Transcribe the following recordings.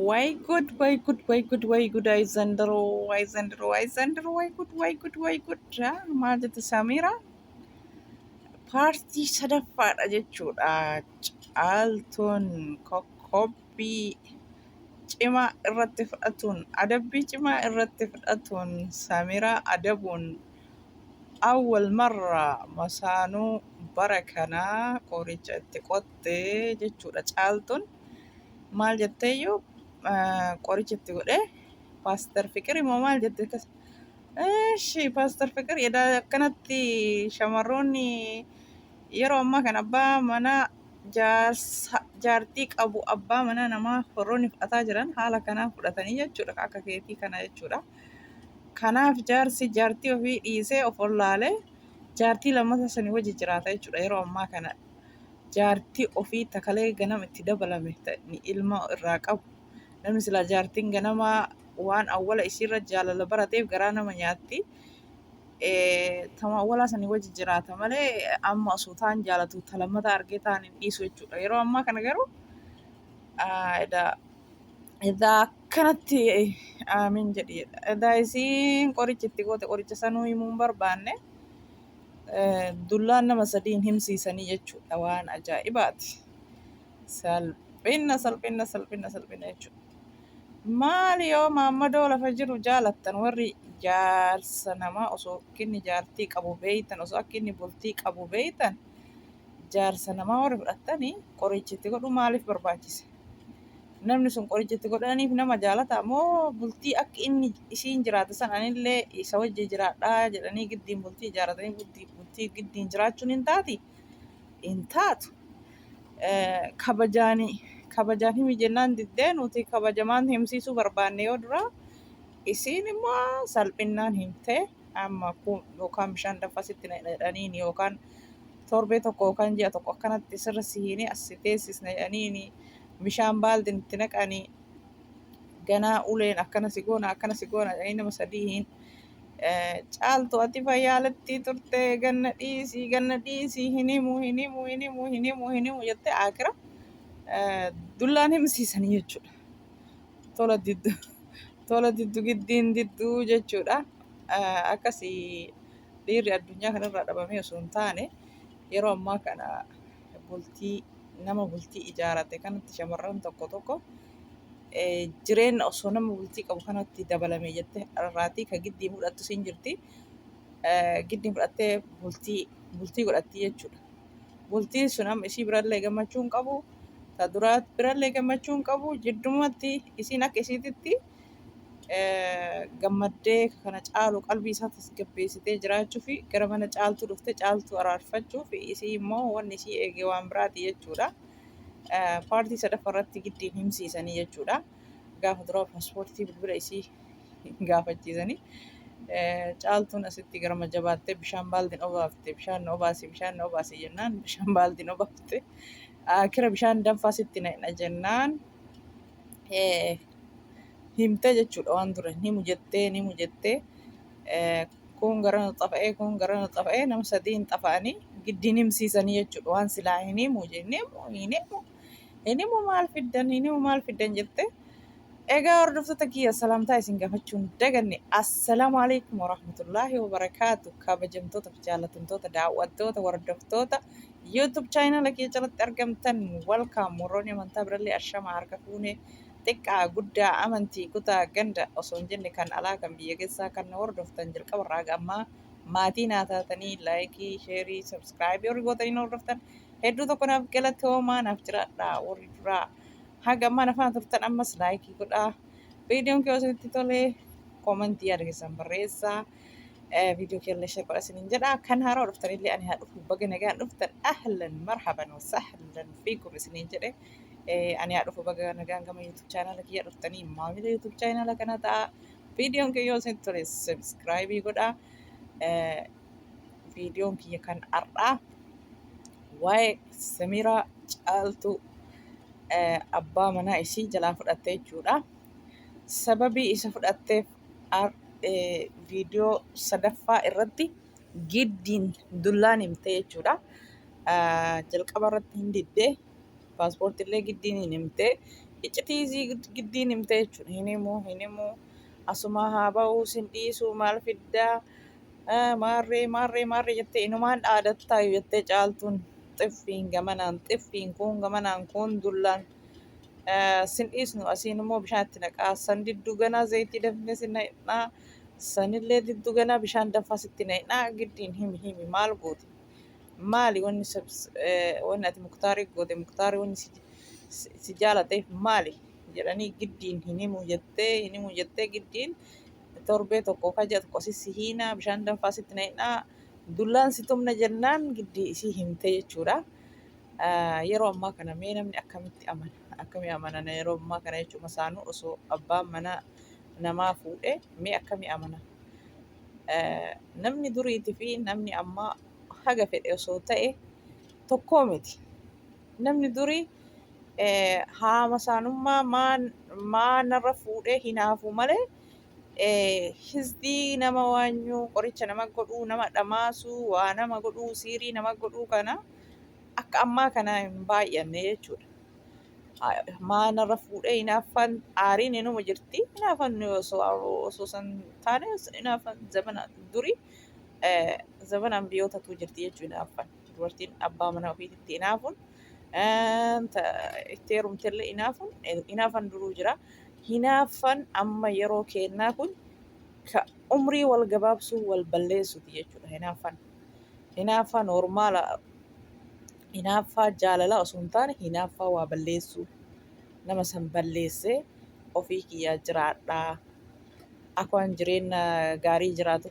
ወይ ጉድ ወይ ጉድ ወይ ጉድ ወይ ጉድ! አይ ዘንድሮ አይ ዘንድሮ አይ ዘንድሮ ወይ ጉድ ወይ ጉድ ወይ ጉድ! Maal jette Samiira? Paartii sadaffaadha jechuudha. Caaltuun kokkobbii cimaa irratti fudhatuun adabbii cimaa irratti fudhatuun Samiiraa adabuun awwal marra masaanuu bara kanaa qoricha itti qottee jechuudha. Caaltuun maal jetteeyyuu qoricha itti godhee Paaster Fiqir immoo maal jette akkas. Eeshi Paaster Fiqir edaa akkanatti shamarroonni yeroo ammaa kana abbaa manaa jaarsa jaartii qabu abbaa manaa namaa warroonni fudhataa jiran haala kanaan fudhatanii jechuudha akka keetii kana jechuudha. Kanaaf jaarsi jaartii ofii dhiisee of wallaalee jaartii lammata sanii wajji jiraata jechuudha yeroo ammaa kana. Jaartii ofii takalee ganama itti dabalame ta inni ilma irraa qabu. Namni silaa jaartiin ganamaa waan awwala isiirra jaalala barateef garaa nama nyaatti. Tama awwalaa sanii wajji jiraata malee amma osoo taan jaalatu ta lammataa argee taan hin dhiisu jechuudha. Yeroo ammaa kana garuu edaa edaa akkanatti aamin jedhi jedha. Edaa isiin qoricha itti goote qoricha sanuu himuu hin barbaanne. Dullaan nama sadiin himsiisanii jechuudha waan ajaa'ibaati. Salphina salphina salphina salphina jechuudha. Maali yoo maammadoo lafa jiru jaalattan warri jaarsa namaa osoo akka inni jaartii qabu beeytan osoo akka inni bultii qabu beeytan jaarsa namaa warri fudhattanii qoricha itti godhu maaliif barbaachise? Namni sun qoricha itti godhaniif nama jaalataa moo bultii akka inni isiin jiraate san anillee isa wajji jiraadhaa jedhanii giddiin bultii ijaaratanii bultii giddiin jiraachuun hin taati? Hin taatu. Kabajaani kabajaan himi jennaan diddee nuti kabajamaan himsiisuu barbaanne yoo duraa isiin immoo salphinnaan himtee amma yookaan bishaan danfaa sitti na jedhaniini yookaan torbee tokko yookaan ji'a tokko akkanatti sirra si hiinee as si teessisna jedhaniini bishaan baaldiin itti naqanii ganaa uleen akkana si goona akkana si goona jedhanii nama sadii hin caaltu ati fayyaalattii turte ganna dhiisii ganna dhiisii hin himu hin himu hin himu hin himu hin himu jettee akira dullaan himsiisanii jechuudha. Tola diddu tola diddu giddiin didduu jechuudha. Akkasii dhiirri addunyaa kanarraa dhabamee osoo hin taane yeroo ammaa kana bultii nama bultii ijaarate kanatti shamarran tokko tokko jireenya osoo nama bultii qabu kanatti dabalame jettee irraatii ka giddii fudhattu siin jirti. Giddii fudhattee bultii bultii godhatti jechuudha. Bultiin sun amma isii birallee gammachuu hin qabu. Ta duraa birallee gammachuu hin qabu. Jiddumatti isiin akka isiititti gammaddee kana caalu qalbii isaa tasgabbeessitee jiraachuu fi gara mana caaltuu dhuftee caaltuu araarfachuu fi isii immoo wanni isii eege waan biraati jechuudha. Paartii sadaffaa irratti giddiin himsiisanii jechuudha. Gaafa duraa paaspoortii bilbila isii gaafachiisanii caaltuun asitti garama jabaattee bishaan baaldiin obaafte bishaan na obaasi bishaan na obaasi jennaan bishaan baaldiin obaafte akira bishaan danfaa sitti naqna jennaan himte jechuudha waan dura hin himu jettee hin himu jettee kun garana xafa'ee kun garana xafa'ee nama sadiin xafa'anii giddiin himsiisanii jechuudha waan silaa hin himu jennee hin himu hin himu maal fiddan hin himu maal fiddan jette. Egaa hordoftoota kiyya salaamtaa isin gaafachuun daganne assalaamu alaikum warahmatullaahi wabarakaatu kabajamtoota fi jaalatamtoota daawwattoota hordoftoota YouTube chaayinaala kiyya jalatti argamtan welcome warroonni amantaa birallee ashama harka fuune xiqqaa guddaa amantii kutaa ganda osoo hin jenne kan alaa kan biyya keessaa kan na hordoftan jalqaba irraa haga ammaa maatii naa taatanii laayikii sheerii sabskraayibii warri gootanii na hordoftan hedduu tokko naaf galatoomaa naaf jiraadhaa warri duraa haga ammaa na faana turtan ammas laayikii godhaa viidiyoon kee isinitti tole koomentii yaada keessan barreessaa viidiyoo kee illee sheer godhaa isiniin jedha kan haaraa dhuftan illee ani haa dhufu baga nagaan dhuftan ahlan marhaban wasahlan fiikum isiniin jedhe ani haa dhufu baga nagaan gama YouTube chaanaala kiyya dhuftanii maamila YouTube chaanaala kana ta'a viidiyoon kee yoo isinitti tole subscribe godhaa viidiyoon kiyya kan har'aa waa'ee Samiraa Caaltuu abbaa manaa isii jalaa fudhatte jechuudha. Sababii isa fudhatteef viidiyoo sadaffaa irratti giddiin dullaan himte jechuudha. Jalqaba irratti hin diddee paaspoortii illee giddiin hin himte. Iccitii isii giddiin himte jechuudha. Hin himu hin himu asumaa haa ba'uu sin dhiisuu maal fiddaa maarree maarree maarree jettee inumaan dhaadattaayu jettee caaltuun xiffiin gamanaan xiffiin kuun gamanaan kuun dullaan sin dhiisnu asiin immoo bishaan itti naqaa san didduu ganaa zayitii danfine sin naqnaa sanillee didduu ganaa bishaan danfaa sitti naqnaa giddiin himi himi maal goote maali wanni wanni ati muktaarii goote muktaarii wanni si jaalateef maali jedhanii giddiin hin himu jettee hin himu jettee giddiin torbee tokko ka ji'a tokko si hiinaa bishaan danfaa sitti naqnaa dullaan si tumna jennaan giddii isii himte jechuudha. Yeroo ammaa kana mee namni akkamitti amana? Akkamii amanana yeroo ammaa kana jechuun masaanuu osoo abbaan manaa namaa fuudhe mee akkamii amana? Namni duriitii fi namni ammaa haga fedhe osoo ta'e tokkoo miti. Namni durii haa masaanummaa maa narra fuudhee hinaafu malee hisdii nama waanyuu qoricha nama godhuu nama dhamaasuu waa nama godhuu siirii nama godhuu kana akka ammaa kana hin baay'anne jechuudha. Maa narra fuudhee hinaaffaan aariin inuma jirti. Hinaaffaan osoo san taane hinaaffaan zamana durii zamana ambiyootatu jirti jechuudha hinaaffaan. Dubartiin abbaa manaa ofiititti hinaafuun itti heerumtellee hinaafuun hinaaffaan duruu jira. Hinaaffaan amma yeroo keennaa kun ka umrii wal gabaabsuu wal balleessuti jechuudha hinaaffaan. Hinaaffaa noormaala hinaaffaa jaalalaa osoo hin taane hinaaffaa waa balleessuu nama san balleessee ofii kiyyaa jiraadhaa akkaan jireenya gaarii jiraatu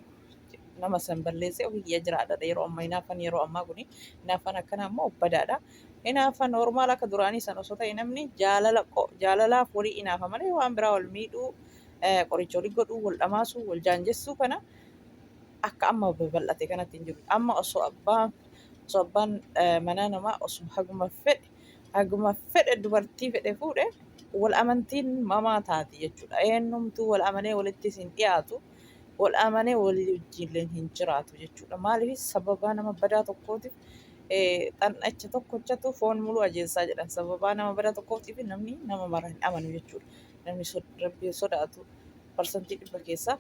nama san balleessee ofii kiyyaa jiraadha yeroo ammaa hinaaffaan yeroo ammaa kuni hinaaffaan akkanaa immoo badaadha. Hinaaffaan noormaala akka duraanii san osoo ta'e namni jaalala jaalalaaf walii hinaafa malee waan biraa wal miidhuu qoricha walii godhuu wal dhamaasuu wal jaanjessuu kana akka amma babal'ate kanatti hin jiru. Amma osoo abbaan manaa namaa osoo haguma fedhe dubartii fedhe fuudhe wal amantiin mamaa taati jechuudha. Eenyumtuu wal amanee walitti hin dhiyaatu. Wal amanee walii wajjin hin jiraatu jechuudha. Maaliif sababaa nama badaa tokkootiif xannacha tokkochatu foon muluu ajeessaa jedhan. Sababaa nama badaa tokkootiif namni nama mara hin amanu jechuudha. Namni rabbii sodaatu 100% keessaa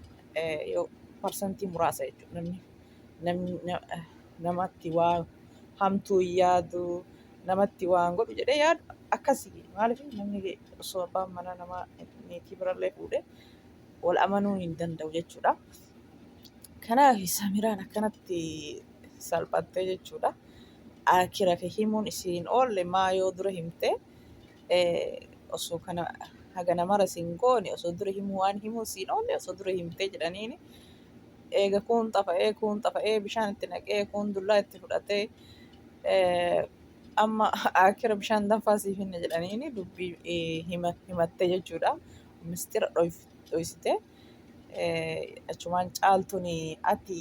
yoo parsantii muraasa jechuudha. Namni namatti waa hamtuu hin yaadu, namatti waan godhu jedhee yaadu akkasii. Maaliif namni osoo abbaan manaa namaa niitii birallee fuudhe wal amanuu hin danda'u jechuudha. Kanaaf Samiraan akkanatti salphattee jechuudha. Akira himuun isiin oolle maa yoo dura himte osoo kana haga namara siin goone osoo dura himuu waan himuu siin oolle osoo dura himtee jedhaniini eega kuun xafa'ee kuun xafa'ee bishaan itti naqee kuun dullaa itti fudhatee amma akira bishaan danfaa siif hinna jedhaniini dubbii himatte jechuudha. Mistira dhoysite. Achumaan caaltuun ati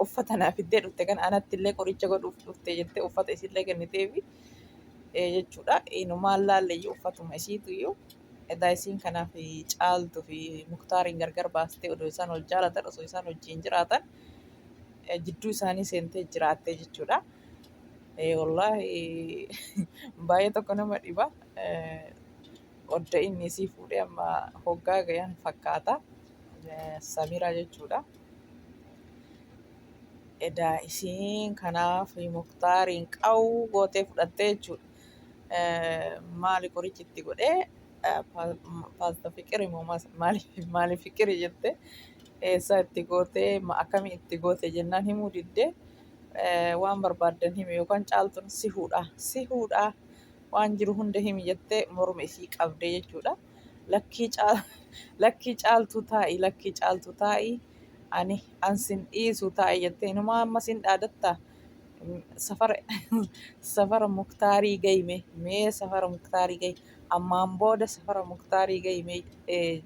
uffata naa fiddee dhufte kana anatti illee qoricha godhuuf dhufte jettee uffata isiillee kenniteefi jechuudha. Inumaan laalle iyyuu uffatuma isiitu iyyuu edaa isiin kanaaf caaltuu fi muktaariin gargar baastee odoo isaan wal jaalatan osoo isaan wajjin jiraatan jidduu isaanii seentee jiraatte jechuudha. Wallaahi baay'ee tokko nama dhiba. Odda inni isii fuudhee amma hoggaa gayan fakkaata. Samiraa jechuudha. Edaa isiin kanaaf muktaariin qawuu gootee fudhattee jechuudha. Maali qorichi itti godhee paasta fiqiri moo maali fiqiri jette eessaa itti gootee akkamii itti goote jennaan himuu diddee waan barbaaddan himi yookaan caaltuun si fuudha si fuudha waan jiru hunda himi jettee morma isii qabde jechuudha. Lakkii caaltuu taa'i lakkii caaltuu taa'i ani an sin dhiisu taa'i jettee inumaa amma sin dhaadattaa safara safara muktaarii gayme mee safara muktaarii gayi ammaan booda safara muktaarii gayme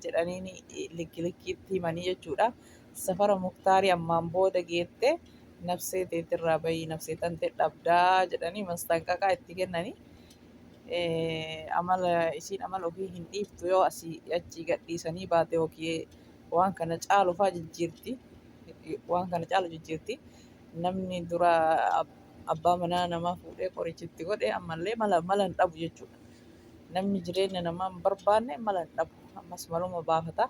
jedhaniin likki likkiitti himanii jechuudha. Safara muktaarii ammaan booda geette nafsee teetirraa bahii nafsee tantee dhabdaa jedhanii mastanqaqaa itti kennanii. Amala isiin amala ofii hin dhiiftu yoo asii achii gadhiisanii baate yookiin waan kana caalu faa jijjiirti. Waan kana caalu jijjiirti. Namni dura abbaa manaa namaa fuudhee qoricha itti godhe ammallee mala mala hin dhabu jechuudha. Namni jireenya namaa hin barbaanne mala hin dhabu. Ammas maluma baafata.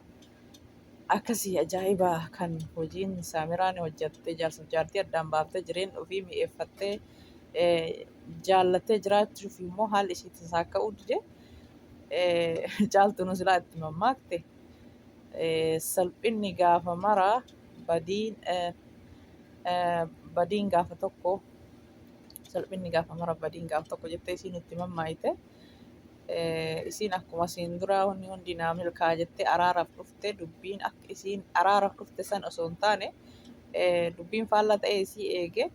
Akkasii ajaa'iba kan hojiin Saamiraan hojjatte jaarsaaf jaartii addaan baaftee jireenya ofii mi'eeffattee jaallattee jiraachuuf immoo haalli ishii tasaakka'uu dide. Caaltuun silaa itti mammaakte salphinni gaafa mara badiin badiin gaafa tokko salphinni gaafa mara badiin gaafa tokko jettee isiin itti mammaayite. Isiin akkuma isiin duraa wanni hundi naa milkaa jettee araaraaf dhufte dubbiin akka isiin araaraaf dhufte san osoo hin taane dubbiin faallaa ta'ee isii eege.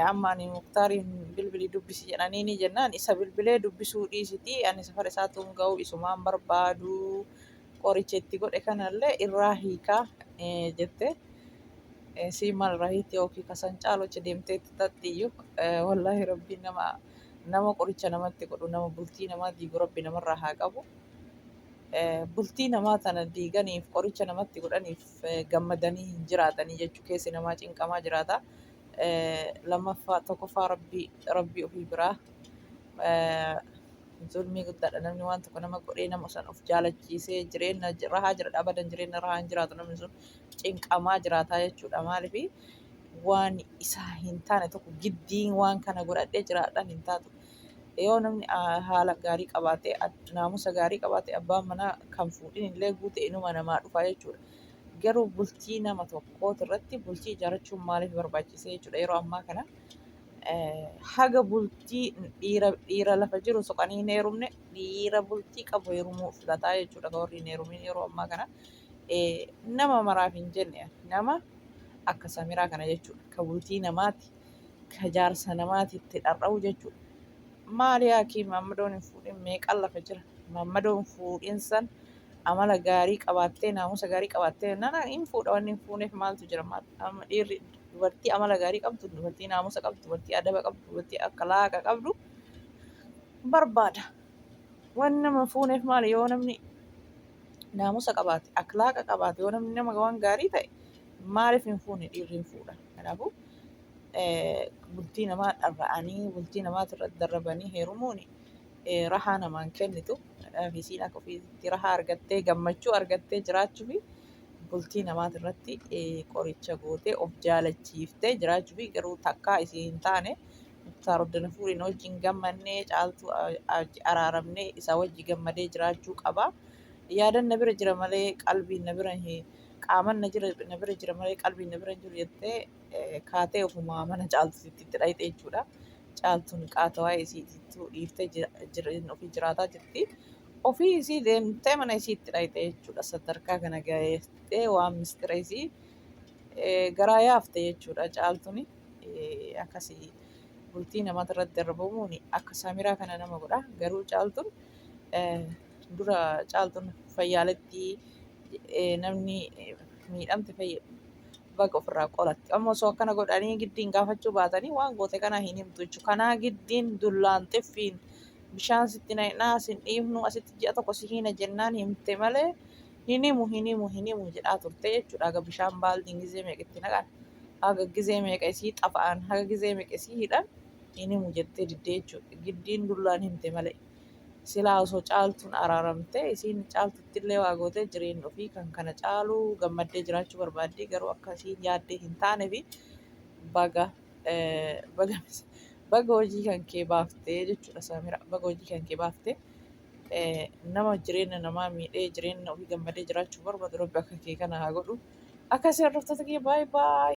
Amma ani Muktaariin bilbilii dubbisi jedhaniini jennaan isa bilbilee dubbisuu dhiisiti ani safara isaatu hin ga'u isumaan barbaadu qoricha itti godhe kanallee irraa hiikaa jette. Sii maal irraa hiitti yookiin kasan caalu achi deemtee itti tattiyyu wallaahi rabbiin nama nama qoricha namatti godhu nama bultii namaa diigu rabbi namarraa haa qabu. Bultii namaa tana diiganiif qoricha namatti godhaniif gammadanii hin jiraatanii jechuu keessi namaa cinqamaa jiraata. Lammaffaa tokkoffaa rabbii rabbii ofii biraa zulmii guddaadha namni waan tokko nama godhee nama san of jaalachiisee jireenya rahaa jira abadan jireenya rahaa hin jiraatu namni sun cinqamaa jiraataa jechuudha maaliif waan isaa hin taane tokko giddiin waan kana godhadhee jiraadhaan hin taatu. Yoo namni haala gaarii qabaate naamusa gaarii qabaate abbaan manaa kan fuudhin illee guute inuma namaa dhufa jechuudha. Garuu bultii nama tokkooti irratti bultii ijaarrachuun maaliif barbaachise jechuudha yeroo ammaa kana haga bultii dhiira dhiira lafa jiru soqanii hin heerumne dhiira bultii qabu heerumuu filataa jechuudha kan warri hin heerumin yeroo ammaa kana nama maraaf hin jenne nama akka Samiraa kana jechuudha ka bultii namaati ka jaarsa namaati itti dharra'u jechuudha. Maali haakii maammadoon hin fuudhin meeqan lafa jira maammadoon fuudhin san amala gaarii qabaattee naamusa gaarii qabaattee nana hin fuudha wanni hin fuuneef maaltu jira amma dhiirri dubartii amala gaarii qabdu dubartii naamusa qabdu dubartii adaba qabdu dubartii akhlaaqa qabdu barbaada wanni nama hin fuuneef maali yoo namni naamusa qabaate akhlaaqa qabaate yoo namni nama waan gaarii ta'e maaliif hin fuune dhiirri hin fuudha kanaafuu bultii namaa dharra'anii bultii namaatirratti darrabanii heerumuun rahaa namaan kennitu. Kanaaf isiin akka ofiitti rahaa argattee gammachuu argattee jiraachuu fi bultii namaatirratti qoricha gootee of jaalachiiftee jiraachuu fi garuu takkaa isii hin taane Muktaar Oddana fuudhin wajjin gammannee caaltuu araaramnee isaa wajji gammadee jiraachuu qaba. Yaadan na bira jira malee qalbiin na bira qaaman na bira jira malee qalbiin na bira hin jiru jettee kaatee ofumaa mana caaltuutti itti dhayxe jechuudha. Caaltuun qaata waa'ee isiitittuu dhiiftee jireenya ofii jiraataa jirti. Ofii isii deemtee mana isii itti dhayxe jechuudha. Sadarkaa kana geessee waan mistira isii garaa yaafte jechuudha caaltuun. Akkasii bultii namaati irratti darbamuun akka Samiraa kana nama godha. Garuu caaltuun dura caaltuun fayyaaletti namni miidhamte baga ofirraa qolatti. Amma osoo akkana godhanii giddiin gaafachuu baatanii waan goote kana hin himtu jechuudha. Kanaa giddiin dullaan xiffiin bishaan sitti naqnaa sin dhiifnu asitti ji'a tokko si hiina jennaan himte malee hin himu hin himu hin himu jedhaa turte jechuudha. Haga bishaan baaldiin gizee meeqa itti naqan haga gizee meeqa isii xafa'an haga gizee meeqa isii hidhan hin himu jettee diddee jechuudha. Giddiin dullaan himte malee. Silaa osoo caaltuun araaramtee isiin caaltuttillee waa gootee jireenya ofii kan kana caalu gammaddee jiraachuu barbaaddi garuu akka isiin yaaddee hin taanefi baga baga baga hojii kan kee baaftee jechuudha Samira baga hojii kan kee baaftee nama jireenya namaa miidhee jireenya ofii gammadee jiraachuu barbaadu rabbi akka kee kana haa godhu akkasii hordoftoota kiyya baay baay.